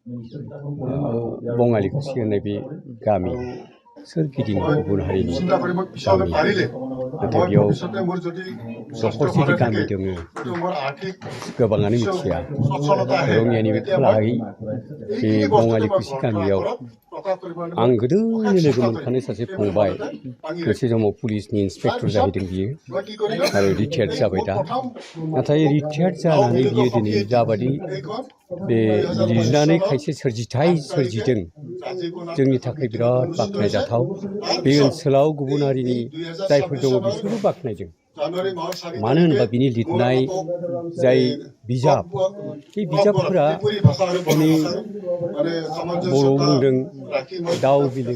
बङालि खुसि होननाय बे गामि सोरगिदिं गुबुन हारिनि गामि नाथाय बेयाव दखरसे गामि दङ गोबाङानो मिथिया रङियानि बे खोलाहाय बे बङालि खुसि गामियाव आं गोदोनो लोगो मोनखानाय सासे फंबाय मोनसे समाव पुलिसनि इन्सपेक्टर जाहैदों बियो आरो रिटायार्ड जाबाय दा नाथाय रिटायार्ड जानानै बियो दिनै जाबादि बे लिरनानै खायसे सोरजिथाय सोरजिदों जोंनि थाखाय बिराद बाख्नायजाथाव बे ओनसोलाव गुबुन हारिनि जायफोर दङ बिसोरबो बाख्नायदों मानो होनबा बिनि लिरनाय जाय बिजाब बे बिजाबफोरा दिनै बर'आव बुंदों दाउ बिलो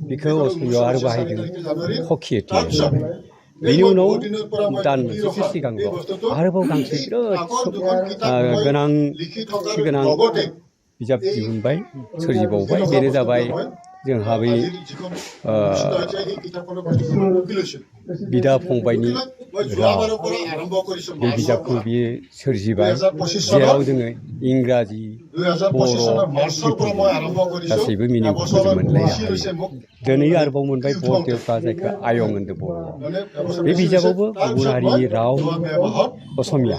बेखौ असमियाव आरो बाहायदों हकियति बेनि उनाव दान मोनसेसो सिगांल' आरोबाव गांसे बिराद गोनांथि गोनां बिजाब दिहुनबाय सोरजिबावबाय बेनो जाबाय जोंहा बै बिदा फंबायनि राव बे बिजाबखौ बियो सोरजिबाय जेराव जोङो इंराजि बर' गासैबो मिनिंफोरखौ जों मोनलायनो हायो दिनै आरोबाव मोनबाय बरदेवता जायखौ आयं होनदों बर'आव बे बिजाबावबो गुबुन हारिनि राव असमिया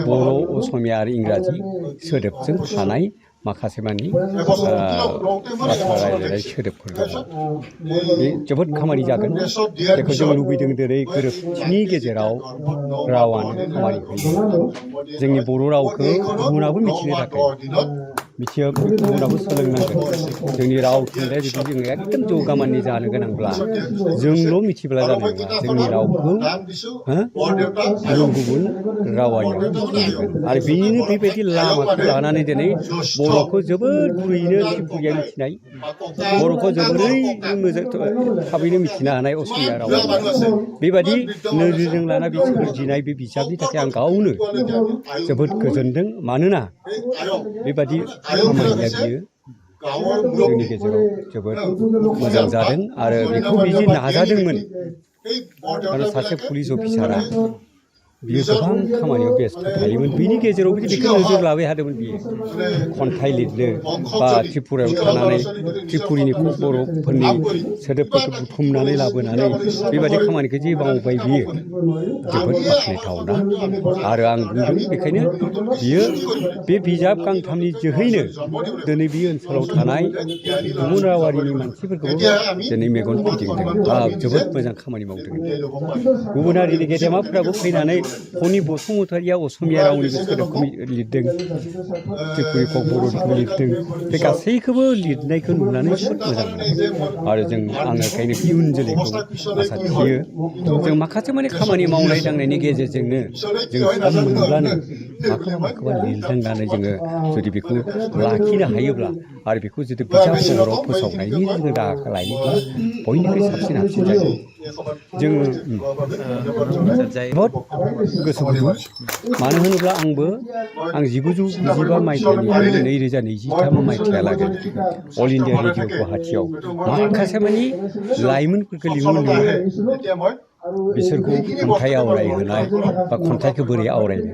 बर' असमिया आरो इंराजि सोदोबजों थानाय माखासे मानि बाथ्रा रायज्लायनाय सोदोबफोर दङ बे जोबोद खामानि जागोन जायखौ जों लुबैदों दिनै गोरोबथिनि गेजेराव रावानो खामानि होयो जोंनि बर' रावखौ गुबुनाबो मिथिनो थाखाय मिथिया गुबुनाबो सोलोंनांगोन जोंनि राव थुनलाइया जुदि जोङो एकदम जौगामाननि जानो गोनांब्ला जोंल' मिथिब्ला जानाय नङा जोंनि रावखौ गुबुन गुबुन रावारियाबो मिथिनांगोन आरो बेनिनो बेबायदि लामाखौ लानानै दिनै बर'खौ जोबोद गुरैयैनो त्रिपुराया मिथिनाय बर'खौ जोबोरैनो मोजां थाबैनो मिथिनो हानाय असमिया राव बेबादि नोजोरजों लाना बे सोरजिनाय बे बिजाबनि थाखाय आं गावनो जोबोद गोजोनदों मानोना बेबादि खामानिया बियो जोंनि गेजेराव जोबोद मोजां जादों आरो बेखौ बिदि नाजादोंमोन आरो सासे पुलिस अफिसारा बियो गोबां खामानियाव बेस्थ' थायोमोन बिनि गेजेरावबो बेखौ नोजोर लाबाय थादोंमोन बियो खन्थाइ लिरनो बा त्रिपुरायाव थानानै त्रिपुरिनि बर'फोरनि सोदोबफोरखौ बुथुमनानै लाबोनानै बेबादि खामानिखौ जे मावबाय बियो जोबोद बाख्नायथावना आरो आं बुंदों बेखायनो बियो बे बिजाब गांथामनि जोहैनो दिनै बे ओनसोलाव थानाय गुबुन रावारिनि मानसिफोरखौबो दिनै मेगन फिदिंदों जोबोद मोजां खामानि मावदों गुबुन हारिनि गेदेमाफोराबो फैनानै फनि बसुमतारिया असमिया रावनिबो सोदोबखौ लिरदों त्रिपुरिखौ बर'निखौ लिरदों बे गासैखौबो लिरनायखौ नुनानै जोबोद मोजां मोनदों आरो आङो ओंखायनो इयुन जोलैखौ आसा थियो जों माखासे माने खामानि मावनाय दांनायनि गेजेरजोंनो जों सम मोनब्लानो माखौबा लिरलांनानै जोङो जुदि बेखौ लाखिनो हायोब्ला आरो बेखौ जुदि बिजाब महराव फोसावनायनि जोङो राहाखौ लायोब्ला बयनिख्रुइ साबसिन हामसिन जागोन जोङो जोबोद गोसो गुदुं मानो होनोब्ला आं 1995 मायथाइनिफ्राय 2023 मायथाइहालागै अल इन्डिया रेडिअ गुवाहाटीयाव माखासे मानि लाइमोनफोरखौ लिंहरदोंमोन बिसोरखौ खन्थाइ आवरायहोनाय बा खन्थाइखौ बोरै आवरायनो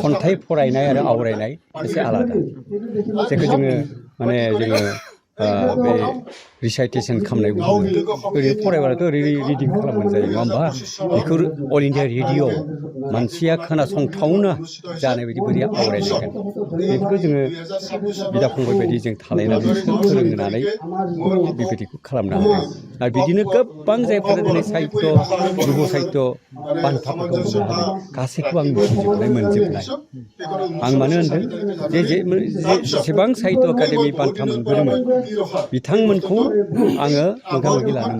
खन्थाइ फरायनाय आरो आवरायनाय एसे आलादा जायखौ जोङो बे रिसाइटेसन खालामनाय बुङो ओरैनो फरायबाथ' ओरैनो रिडिं खालामबानो जायो नङा होमबा बेखौ अल इन्डिया रेडिअ मानसिया खोनासंथावना जानाय बायदि बोरै आवरायलायगोन बेफोरखौ जोङो बिदा फंबाय बायदि जों थालायनानै फोरोंनानै बेबायदिखौ खालामनो हादों आरो बिदिनो गोबां जायफोरा दिनै साहित्य जुब साहित्य बान्थाफोरखौ मोननो हादों गासैखौबो आं मिथिजोबनाय मोनजोबनाय आं मानो होनदों जेसेबां साहित्य एकाडेमि बान्था मोनबोदोंमोन बिथांमोनखौ आङो मोगा मोगि लानो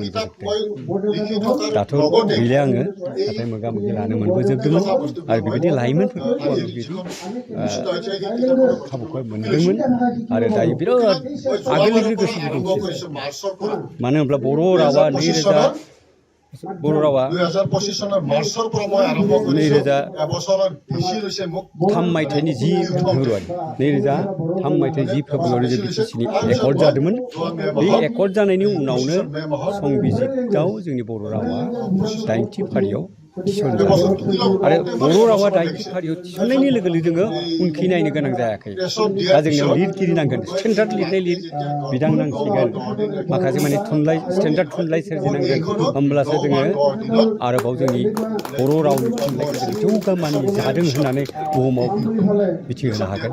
मोनबोजोबदों दाथ' गैलिया आङो नाथाय मोगा मोगि लानो मोनबोजोबदोंमोन आरो बेबायदि लाइमोनफोरखौ आङो बिदि खाबुखौ मोनदोंमोन आरो दायो बिराद आगोलनिख्रुइ गोसो गुदुंसिन मानो होनब्ला बर' रावा 2003 मायथाइनि 10 फेब्रुवारि 2003 मायथाइनि 10 फेब्रुवारि जे बिटिसिनि एकर्ड जादोंमोन बे एकर्ड जानायनि उनावनो संबिजितआव जोंनि बर' रावा 9थि फारियाव थिसनजादों आरो बर' रावा दायो फारियाव थिसननायनि लोगो लोगो जोङो उनखै नायनो गोनां जायाखै दा जोंनियाव लिरगिरि नांगोन स्टेन्डार्ड लिरनाय बिदां नांसिगोन माखासे माने थुनलाइ स्टेन्डार्ड थुनलाइ सोरजिनांगोन होमब्लासो जोङो आरोबाव जोंनि बर' रावनि थुनलाइखौ जों जौगामानि जादों होननानै बुहुमाव मिथिहोनो हागोन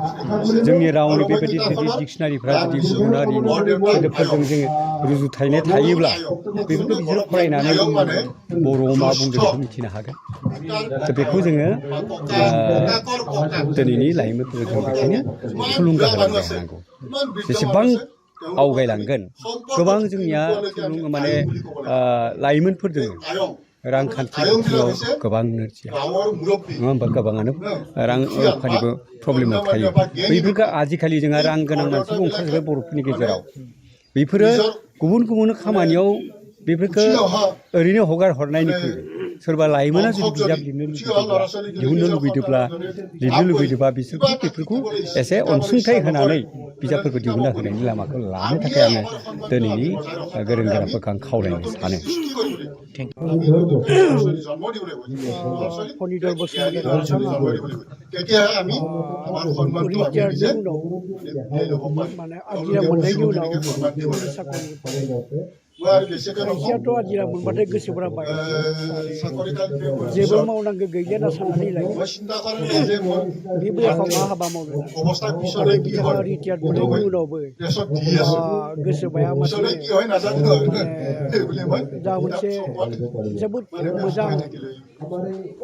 जोंनि रावनि बेबायदि जुदि डिक्सनारिफ्रा जुदि गुबुन हारिनि सोदोबफोरजों जोङो रुजुथायनाय थायोब्ला बेफोरखौ बिसोर फरायनानै बर'आव मा बुंदों बेखौ मिथिनो हागोन दा बेखौ जोङो दिनैनि लाइमोनफोरखौ बेखायनो थुलुंगा होलांबाय थानांगौ जेसेबां आवगायलांगोन गोबां जोंनिया माने लाइमोनफोर दङ रांखान्थि बिथिङाव गोबां नोरजिया नङा होमबा गोबाङानो रां रुफानिबो प्रब्लेमाव थायो बैफोरखौ आजिखालि जोंहा रां गोनां मानसिबो ओंखारजोब्बाय बर'फोरनि गेजेराव बेफोरो गुबुन गुबुन खामानियाव बेफोरखौ ओरैनो हगार हरनायनिख्रुइ सोरबा लाइमोना जुदि बिजाब लिरनो लुबैदोंब्ला दिहुननो लुबैदोंबा बिसोरखौ बेफोरखौ एसे अनसुंथाइ होनानै बिजाबफोरखौ दिहुनना होनायनि लामाखौ लानो थाखाय आङो दिनैनि गोरों गोराफोरखौ आं खावलायनो सानो फनिधर बसुमतारी माने आजिरा मोननायनि उनाव खायसेयाथ' आजिरा मोनबाथाय गोसोफोरा बायो जेबो मावनांगौ गैलिया होनना साननानै लायो बे बैसोआव मा हाबा मावनो नाथाय बिथाङा रिटायार्ड मोननायनि उनावबो गोसो बाया माने जा मोनसे जोबोद मोजां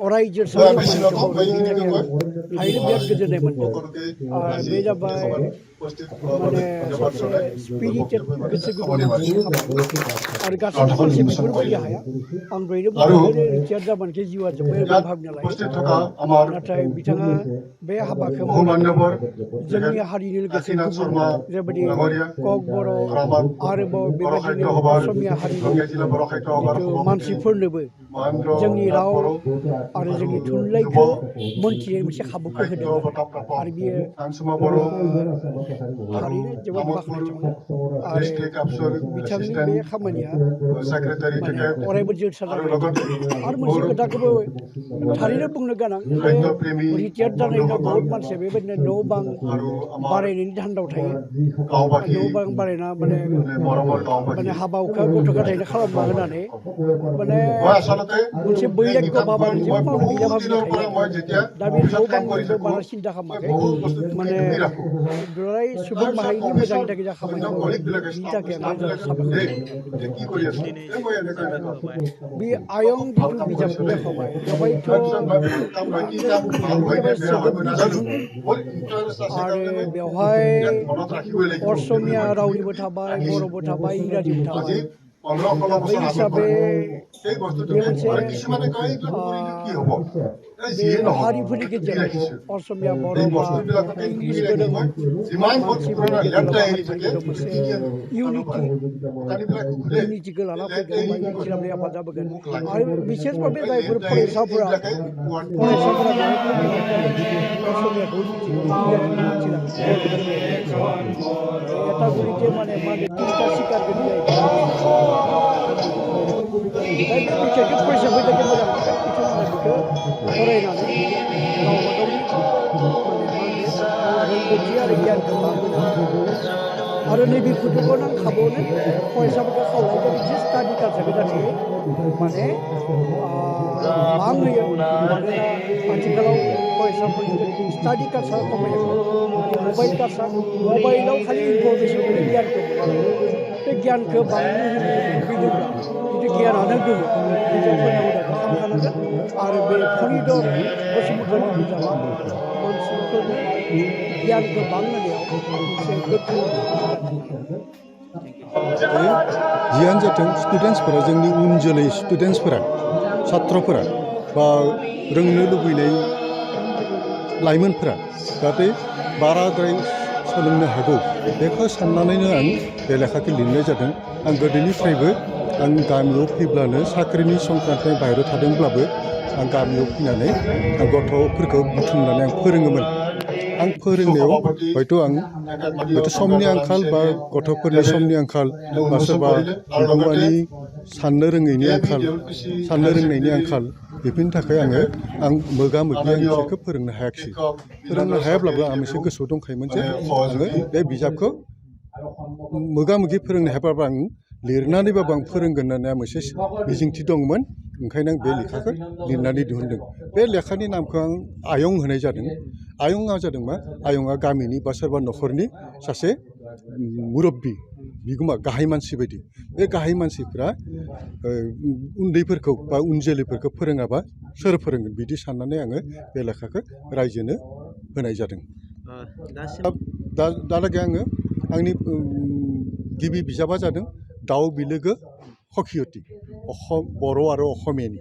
अराय जोर थारैनो बिराद गोजोननाय मोनदों बे जाबाय माने सासे स्पिरिटेड गोसो गुदुं आरो गासैबो मानसि बेफोरबायदि हाया आं दहायनो बुंदों रिटायार्ड जाबानोखि जिउआ जोबबाय होनना भाबिना लायो नाथाय बिथाङा बे हाबाखौ मावनानै जोंनि हारिनि लोगोसे गुबुन जेरैबायदि कक बर' आरोबाव बेबायदिनो असमिया हारिनि जिथु मानसिफोरनोबो जोंनि राव आरो जोंनि थुनलाइखौ मोनथिनाय मोनसे खाबुखौ होदों आरो बियो थारैनो जोबोद बाख्नायथाव आरो बिथांनि बे खामानिया माने अरायबो जोरसा जाबाय आरो मोनसे खोथाखौबो थारैनो बुंनो गोनां जे रिटायार्ड जानायनि उनाव बहुत मानसिया बेबायदिनो न' बां बारायनायनि धान्दायाव थायो न' बां बारायना माने हाबा हुखा गथ' गथायनो खालामना होनानै माने मोनसे बैराग्य भाबानो जेबो मावनो गैला भाबिना थायो दा बे न' बांनिबो बारा सिन्था खालामाखै माने दुलाराय सुबुं माहारिनि मोजांनि थाखाय जा खामानि मावो बिनि थाखाय आं साबायखर बे आयं जिथु बिजाबखौ बेखावबाय बेवहायथ' सोदोबनि आरो बेवहाय असमिया रावनिबो थाबाय बर'बो थाबाय इंराजिबो थाबाय दा बै हिसाबै बे मोनसे बे हारिफोरनि गेजेराव असमिया बर' बा इंलिस गोरों मानसिफोरनि गेजेराव मोनसे इउनिटिखौ लाना फैगोन बा इउनिटि लाबोनाय हेफाजाब होगोन आरो बिसेस भाबे जायफोर फरायसाफोरा बेवहाय फैगोन असमियाखौ मिथिगोन इंराजिखौ मिथिलांगोन এটা গুলিতে মানে তিনটা শিকার করে যায় তাই बे बिजाबखौ फरायसाफोरनि थाखाय मोजां मोनबाय बिथांमोना बेखौ फरायनानै गावबा गावनि माने रोंगौथि आरो गियानखौ बांहोनो आरो नैबेखौथ' नांखाबावनो फरायसाफोरखौ खावलायगोन जे स्टाडि कालचारखौ जाहाथे माने बांहोयो मानोना आथिखालाव फरायसाफोरनि स्टाडि कालचार खमायाखै माने मबाइल कालचार मबाइलाव खालि इनफरमेसन मोनो गियानखौ मोना बे गियानखौ बांनो लुबैदोंब्ला जिथु गियानानो गोहो बिजाबफोरनि हुदाखौ खालामखानांगोन आरो बे फनिधर बसुमतारी बिजाबा मानसिफोरनि गियानखौ बांहोनायाव मोनसे गोख्रों जियानो जाथों स्टुडेन्टसफोरा जोंनि उन जोलै स्टुडेन्टसफोरा छात्रफोरा बा रोंनो लुबैनाय लाइमोनफोरा जाहाथे बाराद्राय सोलोंनो हागौ बेखौ साननानैनो आं बे लेखाखौ लिरनाय जादों आं गोदोनिफ्रायबो आं गामियाव फैब्लानो साख्रिनि संक्रान्तिनि बाहेरायाव थादोंब्लाबो आं गामियाव फैनानै आं गथ'फोरखौ बुथुमनानै आं फोरोङोमोन आं फोरोंनायाव हयथ' समनि आंखाल बा गथ'फोरनि समनि आंखाल बा सोरबा बिगोमानि साननो रोङैनि आंखाल साननो रोंनायनि आंखाल बेफोरनि थाखाय आं मोगा मोगि आं बिसोरखौ फोरोंनो हायाखिसै फोरोंनो हायाब्लाबो आं मोनसे गोसोआव दंखायोमोन जे आङो बे बिजाबखौ मोगा मोगि फोरोंनो हायाब्लाबो आं लिरनानैबाबो आं फोरोंगोन होननानै आं मोनसे मिजिंथि दंमोन ओंखायनो आं बे लेखाखौ लिरनानै दिहुनदों बे लेखानि नामखौ आं आयं होनाय जादों आयंआ जादों मा आयंआ गामिनि बा सोरबा न'खरनि सासे मुरब्बि बिगोमा गाहाय मानसि बायदि बे गाहाय मानसिफ्रा उन्दैफोरखौ बा उन जोलैफोरखौ फोरोङाबा सोर फोरोंगोन बिदि साननानै आङो बे लेखाखौ रायजोनो होनाय जादों दालागै आङो आंनि गिबि बिजाबा जादों दाउ बिलोगो हकियति बर' आरो असमियानि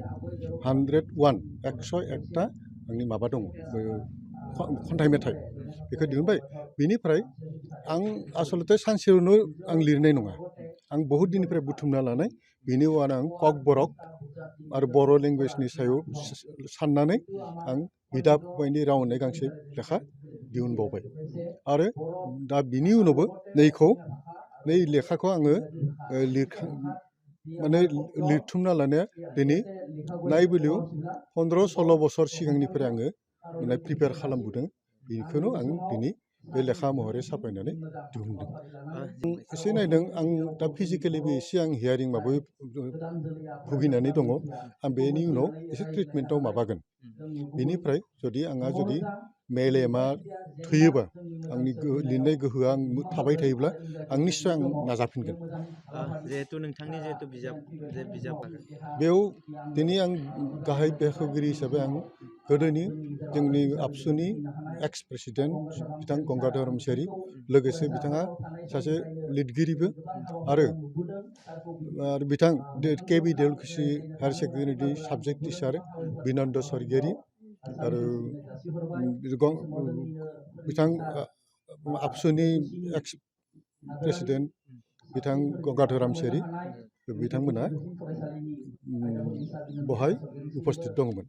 101ता आंनि माबा दङ खन्थाइ मेथाइ बेखौ दिहुनबाय बेनिफ्राय आं आसलते सानसेयावनो आं लिरनाय नङा आं बहुद दिननिफ्राय बुथुमना लानाय बेनि उनाव आं कक बरक आरो बर' लेंगुवेजनि सायाव साननानै आं बिदाब बायदि राव होननाय गांसे लेखा दिहुनबावबाय आरो दा बिनि उनावबो नै लेखाखौ आङो माने लिरथुमना लानाया दिनै नायबोलियाव 15-16 बोसोर सिगांनिफ्राय आङो माने प्रिपेयार खालामबोदों बेखौनो आं दिनै बे लेखा महरै साफायनानै दिहुनदों एसे नायदों आं दा फिजिकेलिबो एसे आं हियारिं माबा भुगिनानै दङ आं बेनि उनाव एसे ट्रिटमेन्टआव माबागोन बेनिफ्राय जुदि मेलेमा थैयोबा आंनि लिरनाय गोहोआ आं थाबाय थायोब्ला आं निस्सय आं नाजाफिनगोन जिहेतु नोंथांनि जिहेतु बिजाब बेयाव दिनै आं गाहाय बेखेवगिरि हिसाबै आं गोदोनि जोंनि आबसुनि एक्स प्रेसिडेन्ट बिथां गंगाधर रमसियारि लोगोसे बिथाङा सासे लिरगिरिबो आरो बिथां K B. Deulkuchi higher secondary subject teacher Binanda Swargiary आरो बिथां आबसुनि एक्स प्रेसिडेन्ट बिथां गंगाधर रमसियारि बिथांमोना बहाय उपस्थित दंमोन